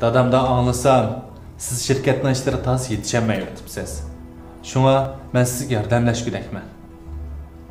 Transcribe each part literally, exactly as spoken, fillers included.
دادامدىن ئاڭلىسام، سىز شىركەتنىڭ ئىشلىرىغا تازا يېتىشەلمەيۋېتىپسىز. شۇڭا مەن سىزگە ياردەملەشكۈدەكمەن.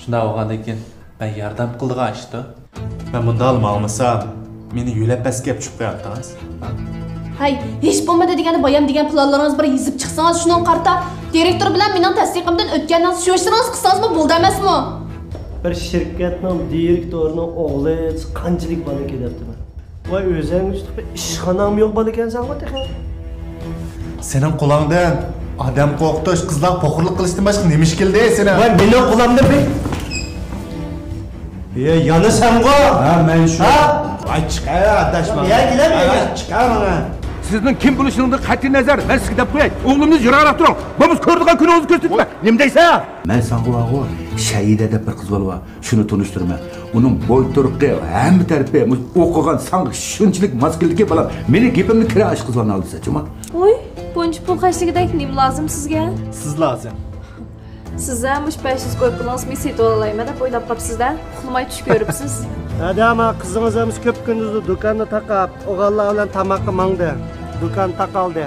شۇنداق بولغاندىن كېيىن، مەن ياردەم قىلىدىغان ئىشتۇ. مەن مۇنداقلا ماڭمىسام، مېنى يۆلەپ پەسكە ئەپ چۈشۈپ قوياتتىڭىز. ھەي، ھېچ بولمىدى دېگەندە، بايام دېگەن پىلانلىرىڭىز بار، يېزىپ چىقسىڭىز، شۇنىڭغا قارىتا. دىرېكتور بىلەن مېنىڭ تەستىقىمدىن ئۆتكەنىڭىز، شۇ ئىشلىرىڭىزنى قىلسىڭىزمۇ بولىدۇ ئەمەسمۇ؟ بىر شىركەتنىڭ دىرېكتورىنىڭ ئوغلى قانچىلىك بالىكەن دەپتىمەن. ۋاي، ئۆزۈڭگە تۇتۇپ ئىشخاناڭمۇ يوق بالىكەنسەنغۇ تېخى. سېنىڭ قولۇڭدىن ئادەم قورقۇتۇش، قىزلارغا پوخۇرلۇق قىلىشتىن باشقا نېمە ئىش كېلىدى سېنىڭ؟ ۋاي، مېنىڭ قولۇمدىن بىر. يە، يەنە سەنغۇ؟ ھە، مەن شۇ. ھە؟ ۋاي، چىقار، ئاداش، ماڭا. يە، كېلەر، ۋاي، يە. ۋاي، چىقار ماڭا. سىزنىڭ كىم بولۇشىڭىزدىن قەتئىينەزەر، مەن سىزگە دەپ قوياي، ئوغلۇمنى يىراقراق تۇرۇڭ. بولمىسا كۆرىدىغان كۈنىڭىزنى كۆرسىتىمەن. نېمە دەيسەن؟ مەن ساڭا بارغۇ، شەھىدە دەپ بىر قىز بار. شۇنى تونۇشتۇرىمەن. ئۇنىڭ بوي تۇرقى، ھەممە تەرىپى، مۇشۇ ئوقۇغان ساڭا شۇنچىلىك ماس كېلىدىكى، بالام. مېنىڭ گېپىمنى كىرە ئاشۇ قىز بىلەن ئالدىسا، جۇما. ۋوي، بۇنچە پۇل خەجلىگۈدەك نېمە لازىم سىزگە؟ سىز لازىم. سىز ھە مۇشۇ بەش يۈز كوي پۇلىڭىزنى مېنى سېتىۋالالايمەن دەپ ئويلاپ قاپسىز-دە. ئۇخلىماي چۈش كۆرۈپسىز. ھەدە، ما قىزىڭىز ئەمسە كۆپ كۈندۈزدە دۇكاننى تاقاپ، ئوغۇللار بىلەن تاماققا ماڭدى. دۇكان تاقالدى.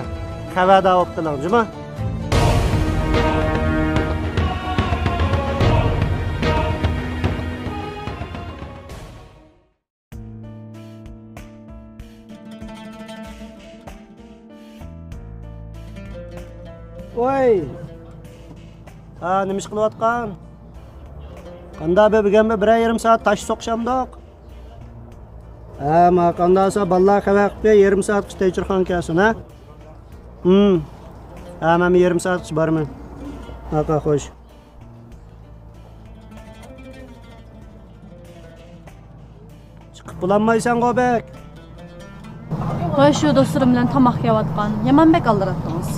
خەۋەردار بولۇپ قېلىڭ، جۇما. ۋاي. ھا، نېمە ئىش قىلىۋاتقان؟ قاندا بە بۈگۈن بىر، بىرەر يېرىم سائەت تاش سوقۇشامدۇق؟ ھە، ما قانداقسا بالىلار خەۋەر قىلىپ يېرىم سائەتكىچە تەكشۈرخانىغا كەلسۇن، ھە؟ ھىم. ھە، مەن بىر يېرىم سائەتكىچە بارىمەن. ھاقا، خوش. چىقىپ بولالمايسەنغۇ بەك. ۋاي، شۇ دوستلىرىم بىلەن تاماق يەۋاتقان. يامان بەك ئالدىراتتىڭىز.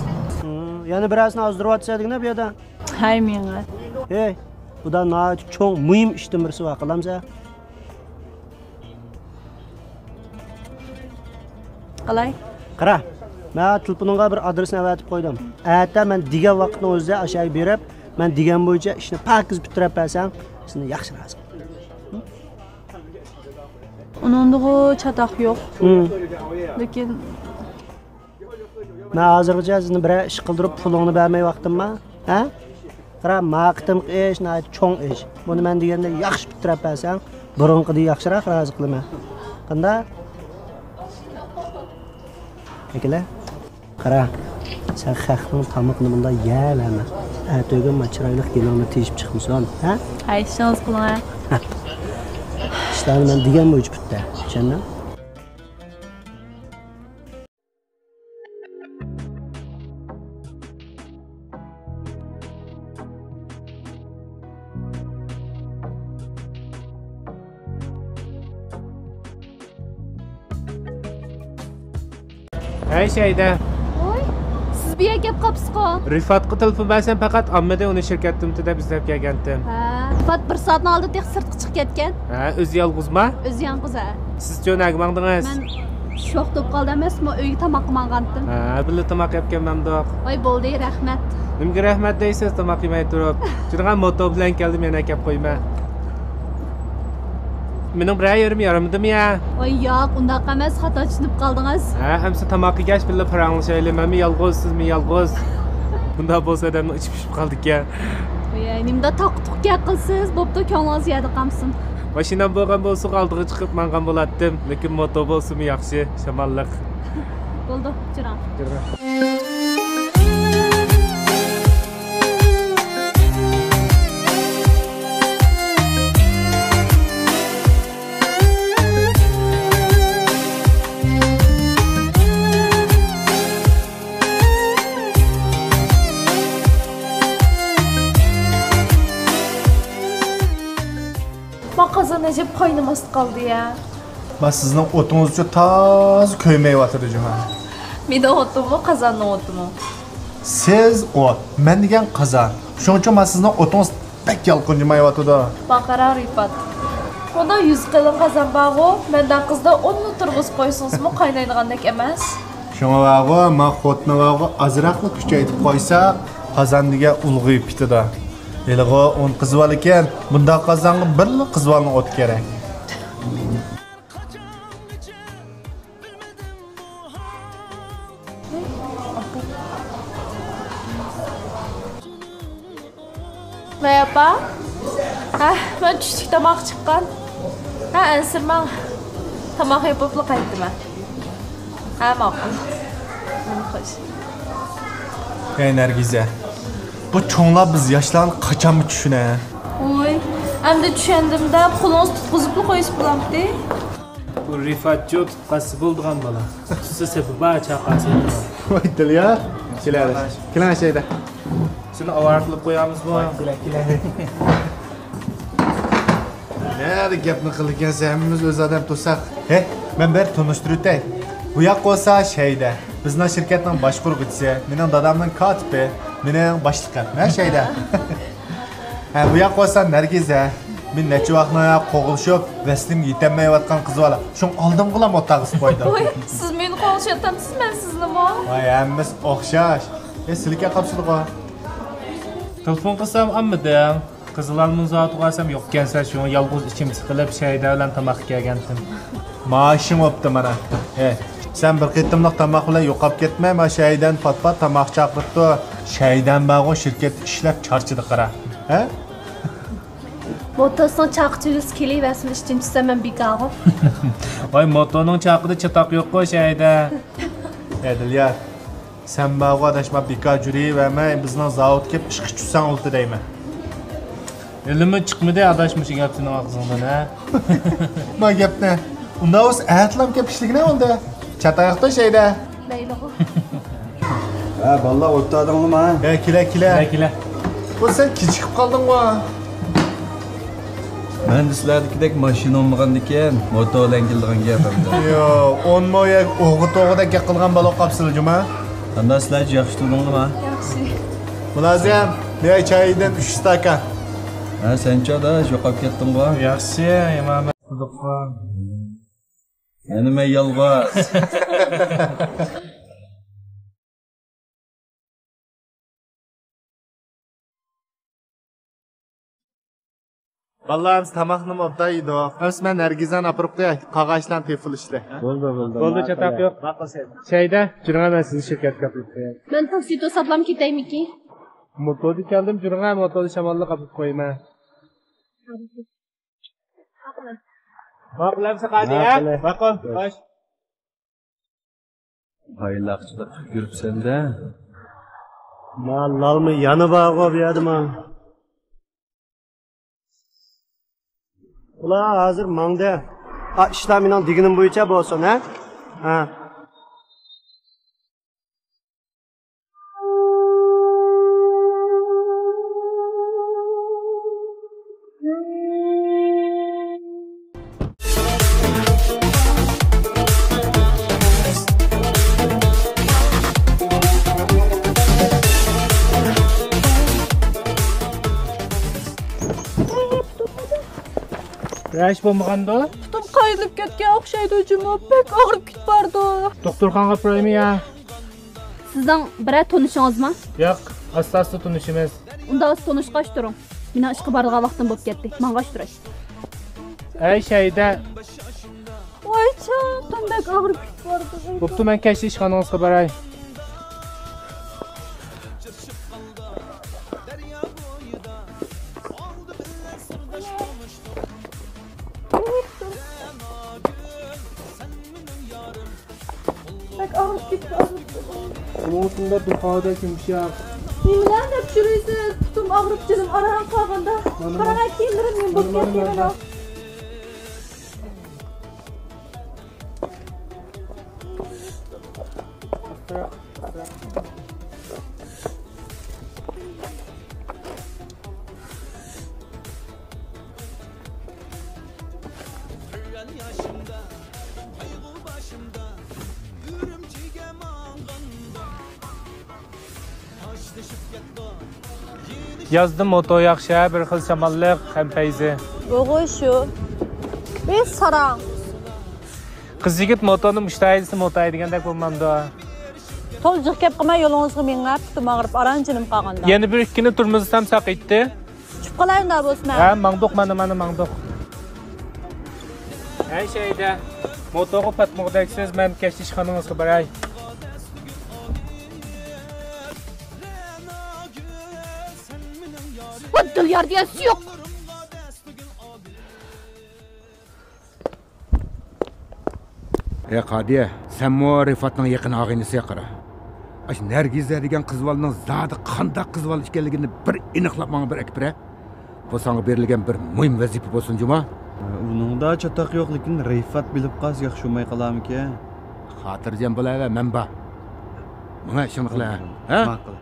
ھىم، يەنە بىرەرسىنى ئازدۇرۇۋاتىسەن دېگىنە بۇ يەردە. ھەي، مېڭە. ھەي، بۇدا ناھايىتى چوڭ، مۇھىم ئىشتىن بىرسى بار، قىلامسەن؟ قالاي. قارا، مەن تېلېفونۇڭغا بىر ئادرېسنى ئەۋەتىپ قويدۇم. ئەتە مەن دېگەن ۋاقىتنىڭ ئۆزىدە ئاشۇ يەرگە بېرىپ، مەن دېگەن بويىچە ئىشنى پاكىز پۈتتۈرۈپ بەرسەڭ، سېنى ياخشى رازى قىلىمەن. ئۇنىڭدىغۇ چاتاق يوق. ھىم. لېكىن مەن ھازىرغىچە سىزنى بىرەر ئىش قىلدۇرۇپ پۇلۇڭنى بەرمەي ۋاقتىمما؟ ھە؟ قارا، ما قېتىمقى ئىش ناھايىتى چوڭ ئىش. بۇنى مەن دېگەندە ياخشى پۈتتۈرۈپ بەرسەڭ، بۇرۇنقىدىن ياخشىراق رازى قىلىمەن. قانداق؟ ئەكېلە. قارا، سەن خەقنىڭ تامىقىنى بۇنداق يەۋەرمە. ئەتىگۈن ما چىرايلىق گېلىڭنى تېشىپ چىقمىسۇن، ھە؟ ھەي، ئىشىڭىزنى قىلىڭ، ھە. ئىشلارنى مەن دېگەن بويىچە پۈتتە، چۈشەندىڭ؟ ھەي، شەيدە. ۋوي، سىز بۇ يەرگە كەپ قاپسىزغۇ؟ رىفاتقا تېلېفون بەرسەم، پەقەت ئالمىدى، ئۇنى شىركەتتىمتى دەپ ئىزدەپ كەلگەنتىم. ھە، رىفات بىر سائەتنىڭ ئالدىدا تېخى سىرتقا چىقىپ كەتكەن. ھە، ئۆزى يالغۇزما؟ ئۆزى يالغۇز، ھە. سىزچۇ، نەگە ماڭدىڭىز؟ مەن شوخ بولۇپ قالدى ئەمەسمۇ، ئۆيگە تاماققا ماڭغانتىم. ھە، بىللە تاماق يەپ كەلمەمدۇق. ۋاي، بولدى، رەھمەت. نېمىگە رەھمەت دەيسىز، تاماق يېمەي تۇرۇپ؟ چىدىغان موتو بىلەن كەلدىم، يەنە ئەكەپ قويىمەن. مېنىڭ بىرەر يېرىم يارىمىدىمۇ يا؟ ۋاي، ياق، ئۇنداق ئەمەس، خاتا چۈشىنىپ قالدىڭىز. ھە، ئەمسە تاماق يېگەچ بىللە پاراڭلىشايلى، مەنمۇ يالغۇز، سىزمۇ يالغۇز. بۇنداق بولسا ئادەمنىڭ ئىچى پىشىپ قالىدىكەن. ۋاي، نېمىدا تاققا تۇق گەپ قىلىسىز؟ بوپتۇ، كۆڭلىڭىز يەردە قالمىسۇن. ماشىنام بولغان بولسىغۇ ئالدىغا چىقىپ ماڭغان بولاتتىم، لېكىن موتو بولسىمۇ ياخشى، شاماللىق. بولدى، جىراڭ. جىراڭ. ما قازان ئەجەب قاينىماستى قالدى يا. ما سىزنىڭ ئوتىڭىزچۇ تازا كۆيمەيۋاتىدۇ جۇما. مېنىڭ ئوتۇممۇ، قازاننىڭ ئوتىمۇ؟ سىز ئوت، مەن دېگەن قازان. شۇنىڭ ئۈچۈن ما سىزنىڭ ئوتىڭىز بەك يالقۇنجىمايۋاتىدۇ. ما قارا رىپات. مۇنداق يۈزى قېلىن قازان بارغۇ، مەندەك قىزدا ئوننى تۇرغۇزۇپ قويسىڭىزمۇ قاينايدىغاندەك ئەمەس. شۇڭا بارغۇ، ما خوتۇننى بارغۇ ئازراقلا كۈچەيتىپ قويسا، قازان دېگەن ئۇلغىيىپ كېتىدۇ. ھېلىغۇ ئون قىز بالىكەن، بۇنداق قازانغا بىرلا قىز بالىنىڭ ئوتى كېرەك. ۋەي ئاپا. ھە، مەن چۈشلۈك تاماق چىققان. ھە، ئەنسىرىمەڭ. تاماق يېپىپلا قايتىمەن. ھە، ماقۇل. خوش. ھەي نەرگىزە، بۇ چوڭلار بىز ياشلارنى قاچانمۇ چۈشىنە؟ ۋوي، ئەمدى چۈشەندىم-دە، قولىڭىزنى تۇتقۇزۇپلا قويسا بولامتى؟ بۇ رىفاتچۇ تۇتقازسا بولىدىغان بالا. تۇتسا سېپى بار، چاقاسى. ۋاي دىليار، كېلەيلى. كېلىڭ شەيدە. سېنى ئاۋارە قىلىپ قويامىزمۇ؟ كېلە، كېلە. نەدە گەپنى قىلىدىكەنسەن، ھەممىمىز ئۆز ئادەم تۇرساق. ھە، مەن بىر تونۇشتۇرۇۋېتەي. بۇ ياق بولسا شەيدە، بىزنىڭ شىركەتنىڭ باشقۇرغۇچىسى، مېنىڭ دادامنىڭ كاتىپى، مېنىڭ باشلىقىم. ھە، شەيدە. ھە، بۇ ياق بولسا نەرگىزە. مەن نەچچە ۋاقىتنىڭ قوغلىشىپ، ۋەسلىمگە يېتەلمەيۋاتقان قىز بالا. شۇڭا ئالدىمغىلا موتاغا قويدۇم. ۋاي، سىز مېنى قوغلىشىۋاتامسىز، مەن سىزنىمۇ؟ ۋاي، ھەممىسى ئوخشاش. ئە، سىلىكە قاپسىدىغۇ. تېلېفون قىلسام ئالمىدىڭ. قىزىلالمىنىڭ زاۋۇتىغا بارسام يوق ئىكەنسەن، شۇڭا يالغۇز ئىچىمچە قىلىپ شەيدە بىلەن تاماققا كەلگەنتىم. مائاشىڭ بوپتۇ مانا. ھە، سەن بىر قېتىملىق تاماق بىلەن يوقاپ كەتمە، ما شەيدەن پات-پات تاماق چاقىرىپتۇ. شەيدەن بارغۇ شىركەتتە ئىشلەپ چارچىدى قارا. ھە؟ موتوسنىڭ چاقى تۈگىسە كېلىۋەرسۇن، ئىشتىن چۈشسەم مەن بىكارغۇ. ۋاي، موتونىڭ چاقىدا چاتاق يوققۇ شەيدە. ھە، دىليار. سەن بارغۇ ئاداش، ما بىكار جۈرۈۋەرمەي، بىزنىڭ زاۋۇتقا كېلىپ ئىشقا چۈشسەڭ بولدى دەيمەن. ھېلىمۇ چىقمىدى ئاداش مۇشۇ گەپ سېنىڭ ئاغزىڭدىن، ھە؟ ما گەپنى. ئۇنداق بولسا ئەتىلام كېلىپ ئىشلىگىنە بولدى. چاتاق يوقتا شەيدە. مەيلىغۇ. ھە، بالىلار ئولتۇردۇڭلارمۇ؟ ھە، كېلە، كېلە. كېلە، كېلە. بۇ سەن كېچىكىپ قالدىڭغۇ. مەندە سىلەردىكىدەك ماشىنا بولمىغاندىكىن، موتور بىلەن كېلىدىغان گەپ ئەمدى. يوق، ئونمۇ ياكى ئوغۇ-توغۇدەك گەپ قىلغان بالا قاپسىلە جۇما. قانداق سىلەر ياخشى تۇردۇڭلارمۇ؟ ياخشى. مۇلازىم، بىر چايدىن ئۈچ ئىستاكان. ھە، سەنچۇ ئاداش، يوقاپ كەتتىڭغۇ؟ ياخشى، ئىمام. يەنە مەن يالغۇز. بالىلار، ئەمسە تاماقنىمۇ ئوبدان يېدۇق. ئەمسە مەن نەرگىزەنى ئاپىرىپ قوياي، قالغان ئىشلارنى تېلېفون ئىشلە. بولدى، بولدى. بولدى، چاتاق يوق. شەيدە، جۈرۈڭە، مەن سىزنى شىركەتكە ئاپىرىپ قوياي. مەن تاكسىدا ساپلام كېتەيمىكىن؟ موتوردا كەلدىم، جۈرۈڭە، موتوردا شاماللىق ئاپىرىپ قويىمەن. ماقۇل ئەمسە قادىيە. ماقۇل. ماقۇل. خوش. ھايلاقچىلىق قىلىپ يۈرۈپسەن-دە. ما لالما يەنە بارغۇ بۇ يەردە ما. ئۇلار ھازىر ماڭدى. ئا، ئىشلار مېنىڭ دېگىنىم بويىچە بولسۇن، ھە؟ ھە. بىرەر ئىش بولمىغاندۇ؟ پۇتۇم قايرىلىپ كەتكەن ئوخشايدۇ جۇمۇ، بەك ئاغرىپ كېتىپ بارىدۇ. دوختۇرخانىغا ئاپىرايمۇ يا؟ سىزنىڭ بىرەر تونۇشىڭىزمۇ؟ ياق، ئاستا-ئاستا تونۇشىمىز. ئۇنداق بولسا تونۇشقاچ تۇرۇڭ. مېنىڭ ئىشقا بارىدىغان ۋاقتىم بولۇپ كەتتى. ماڭغاچ تۇراي. ھەي شەيدە. ۋايچان، پۇتۇم بەك ئاغرىپ كېتىپ بارىدۇ. بوپتۇ، مەن كەچتە ئىشخانىڭىزغا باراي. بەك ئاغرىپ كېتىپ، ئاغرىپ كېتىپ. ئۇنىڭ ئۈستىدە بىر خالىدەك يۇمشاق. نېمىلەرنى دەپ يۈرىسىز؟ پۇتۇم ئاغرىپ، جېنىم ئاران قالغاندا. مانا، قاراڭا، كىيىملىرىم نېمە بولۇپ كەتكىنىنى. يازدا موتور ياخشى، بىر خىل شاماللىق ھەم پەيزى. بوغۇي شۇ. بىز ساراڭ. قىز يىگىت موتورنى مۇشتاي دېسە موتاي دېگەندەك بولمامدۇ؟ تولا جىق گەپ قىلماي يولىڭىزغا مېڭىڭ، پۇتۇم ئاغرىپ ئاران جېنىم قالغاندا. يەنە بىر ئىككىنى تۇرمىزىسام ساقىيتتى. چۈشۈپ قالاي ئۇنداق بولسا مەن. ھە، ماڭدۇق، مانا، مانا ماڭدۇق. ھەي شەيدە، موتورغا پاتمىغۇدەكسىز، مەن كەچتە ئىشخانىڭىزغا باراي. بۇ دىليار دېگەن سۇيۇق. ئەي قادىيە، سەنمۇ رىفاتنىڭ يېقىن ئاغىنىسىگە قارا. ئاشۇ نەرگىزە دېگەن قىز بالىنىڭ زادى قانداق قىز بالا ئىكەنلىكىنى بىر ئېنىقلاپ ماڭا بىر ئەكىپ بېرە. بۇ ساڭا بېرىلگەن بىر مۇھىم ۋەزىپە بولسۇن، جۇما. ئۇنىڭدا چاتاق يوق، لېكىن رىفات بىلىپ قالسا ياخشى بولماي قالارمىكىن؟ خاتىرجەم بولاۋەر، مەن بار. ماڭا ئىشىڭنى قىلە، ھە؟ ماقۇل.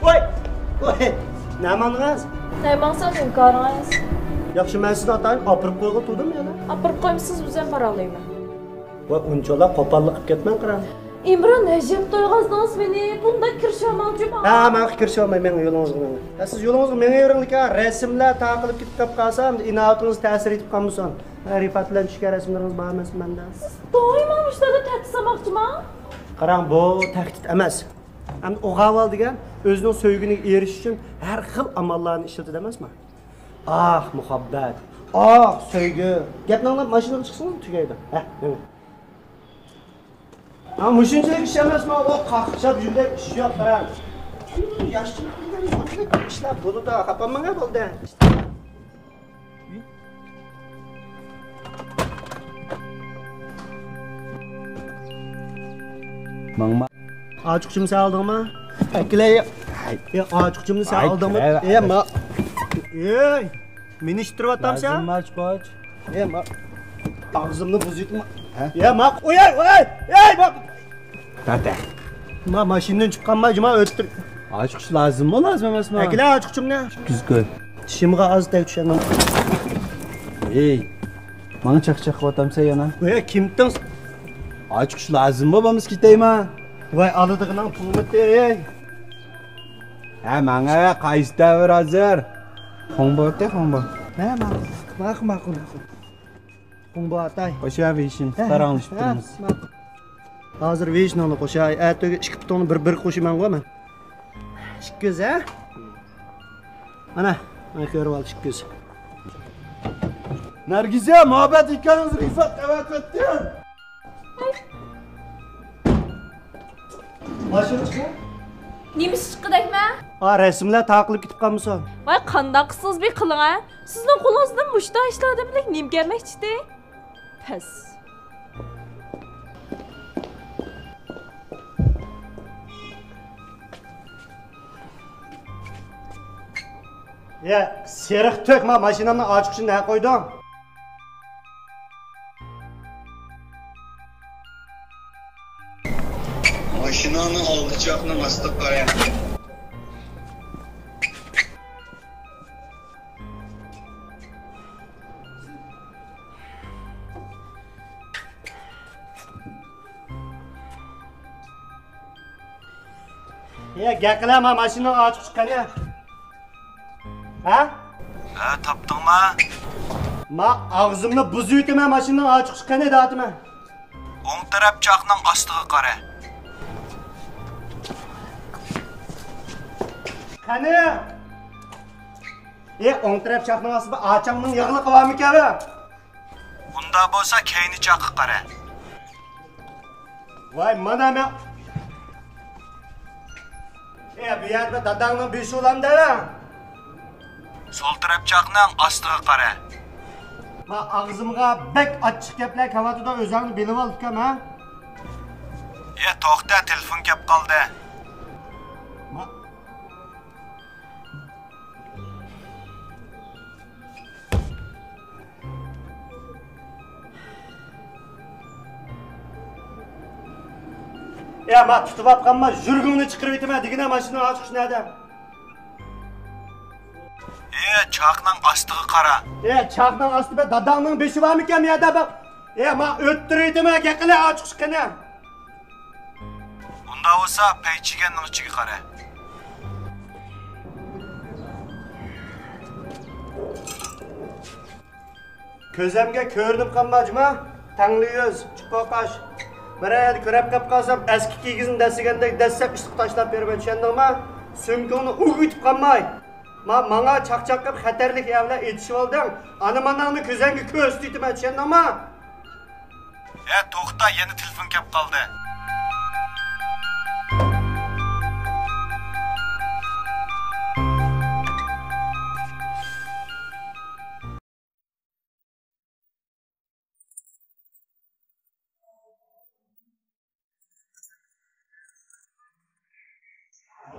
ۋاي! ۋاي! نەماڭىز؟ نەماڭسا ھۆڭكارىڭىز؟ ياخشى، مەن سىزنى ئاتايىن ئاپىرىپ قويغىلى تۇردۇم يەنە. ئاپىرىپ قويمىسىز، ئۆزۈم بارالايمەن. ۋاي، ئۇنچىلا قوپاللىق قىلىپ كەتمەڭ، قاراڭ. ئىمران، ئەجەب تويغازدىڭىز مېنى، بۇنداق كىرىشەلمەڭچۇ ماڭا. ھە، مەن كىرىشەلمەي، مېڭىڭ يولىڭىزغا مېڭىڭ. ھە، سىز يولىڭىزغا مېڭىۋېرىڭلىكىن، رەسىملەر تارقىلىپ كېتىپ قالسا، ئىناۋىتىڭىز تەسىر يېتىپ قالمىسۇن. ھە، رىفات بىلەن چۈشكەن رەسىملىرىڭىز بار ئەمەسمۇ مەندە. سىز دائىما مۇشۇنداق تەھدىت سالماقچىما؟ قاراڭ، بۇ تەھدىت ئەمەس. ئەمدى ئوغاۋال دېگەن ئۆزىنىڭ سۆيگىنىگە ئېرىشىش ئۈچۈن ھەر خىل ئاماللارنى ئىشلىتىدۇ ئەمەسمۇ؟ ئاھ، مۇھەببەت! ئاھ، سۆيگۈ! گەپنى ئاڭلاپ ماشىنىغا چىقسىڭىز تۈگەيدۇ. ھە، مېڭىڭ. ھا، مۇشۇنچىلىك ئىش ئەمەسمۇ، ئۇ قاقشاپ يۈرگۈدەك ئىش يوق، قاراڭ. ياشلىق بىلەن بۇنداق ئىشلار بولىدۇ، خاپا بولماڭ، بولدى. ماڭما. ئاچقۇچۇمنى سەن ئالدىڭمۇ؟ ئەكېلەي. يا، ئاچقۇچۇمنى سەن ئالدىڭمۇ؟ ئەي، ما. ئەي، مېنى ئىشتىرىۋاتامسەن سەن؟ لازىم ئاچقۇچ. ئەي، ما. ئاغزىمنى بۇزۇۋېتىڭ. ھە؟ يا، ما. ئوي، ئەي، ئوي، ئەي، ما. تەتە. ما، ماشىنىدىن چىققانما، جۇما ئۆتتۈر. ئاچقۇچ لازىممۇ، لازىم ئەمەسمۇ؟ ئەكېلە ئاچقۇچۇمنى. كۈزگۈ. چىشىمغا ئاز تەگ چۈشەنمەم. ئەي، ماڭا چاقچاق قىلىۋاتامسەن يەنە؟ ۋەي، كىمتىڭ؟ ئاچقۇچ لازىممۇ، بولمىسا كېتەيمەن. ۋاي، ئالىدىغىنىڭ پۇلمۇتى، ئەي. ھە، ماڭا قايسى دەۋر ھازىر؟ خوڭبوتى، خوڭبو. ھە، ماقۇل، ماقۇل، ماقۇل، ماقۇل. خوڭبو ئاتاي. خوش يا، ۋېيشىن. ھە، پاراڭلىشىپ ھە، تۇرىمىز. ماقۇل. ھازىر ۋېيشىنىڭنى قوشاي. ئەتىگە ئىككى پۇتۇڭنى بىر، بىر قوشىمەنغۇ مەن. ئىككى يۈز، ھە؟ مانا، مانا كۆرۈۋال، ئىككى يۈز. نەرگىزە، مۇھەببەت ھېكايىڭىزنى رىفات ئەۋەتىۋەتتىم. ماشىنا چىقما. نېمىسى چىققىدەكمە؟ ئا، رەسىملەر تارقىلىپ كېتىپ قالمىسۇن. ۋاي، قانداق قىلسىڭىز بىر قىلىڭ ھە. سىزنىڭ قولىڭىزدىن مۇشۇنداق ئىشلار ئادەملىك نېمە كەلمەكچىدى؟ پەس. يا، سېرىق تۆك، ما ماشىنامنىڭ ئاچقۇچىنى نەگە قويدۇڭ؟ ماشىناڭنىڭ ئالدى چاقنىڭ ئاستىغا قارا. يا، گەپ قىلە، ما ماشىنىنىڭ ئاچقۇچى قېنى؟ ھە؟ ھە، تاپتىڭما؟ ما ئاغزىمنى بۇزۇۋېتىمەن، ماشىنىنىڭ ئاچقۇچى قېنى دەۋاتىمەن. ئوڭ تەرەپ چاقنىڭ ئاستىغا قارا. قېنى؟ ئى، ئوڭ تەرەپ چاقنىڭ ئاستىدا ئاچاڭنىڭ ياغلىقى بارمىكەن بۇ؟ ئۇنداق بولسا كەينى چاققا قارا. ۋاي، مانا مەن. ئى، بۇ يەردە داداڭنىڭ بېشى ئۇلامدا. سول تەرەپ چاقنىڭ ئاستىغا قارا. ما ئاغزىمغا بەك ئاچچىق گەپلەر كەۋاتىدۇ، ئۆزۈڭنى بىلىۋال ئۇكام، ھە؟ ئى، توختا، تېلېفون كەپ قالدى. ما يا، ما تۇتۇۋاتقانما، يۈرىكىڭنى چىقىرىۋېتىمەن دېگىنە، ماشىنىنىڭ ئاچقۇچى نەدە؟ ئى، چاقنىڭ ئاستىغا قارا. ئى، چاقنىڭ ئاستىدا داداڭنىڭ بېشى بارمىكەن يا، دادا؟ ئى، ما ئۆتتۈرۈۋېتىمەن، گەپ قىلە، ئاچقۇچى قېنى؟ ئۇنداق بولسا پەيچىگەننىڭ ئىچىگە قارا. كۆزەمگە كۆرۈنۈپ قالما جۇما. تەڭلى يۈز، چۇپۇق قاش. بىرەر يەردە كۆرۈپ قېلىپ قالسام، ئەسكى كىگىزنى دەسسىگەندەك دەسسەپ ئىسسىق تاشلاپ بېرىمەن، چۈشەندىڭما؟ سۆڭىكىڭنى ئۇۋا ئېتىپ قالماي. ما، ماڭا چاقچاق قىلىپ خەتەرلىك يەرلەر ئېتىشىۋالدىڭ. ئانا-ماناڭنى كۆزۈڭگە كۆرسىتىۋېتىمەن، چۈشەندىڭما؟ ھە، توختا، يەنە تېلېفون كەپ قالدى.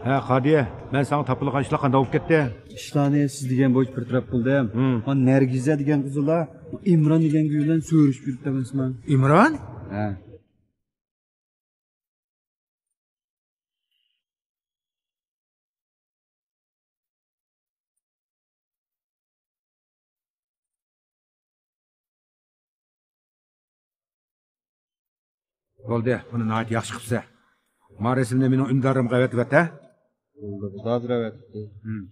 ھە، قادىيە، مەن ساڭا تاپىلىغان ئىشلار قانداق بولۇپ كەتتى؟ ئىشلارنى سىز دېگەن بويىچە بىر تەرەپ قىلدىم. ھىم. ھا، نەرگىزە دېگەن قىزلا ئىمران دېگەن گۇي بىلەن سۆرۈشۈپ يۈرۈپتۇ ئەمەسمۇ؟ ئىمران؟ ھە. بولدى، بۇنى ناھايىتى ياخشى قىپسەن. ما رەسىمنى مېنىڭ ئۈندىدارىمغا ئەۋەتىۋەت، ھە؟ بولدى، بولدى، ھازىر ئەۋەتىپ. ھىم.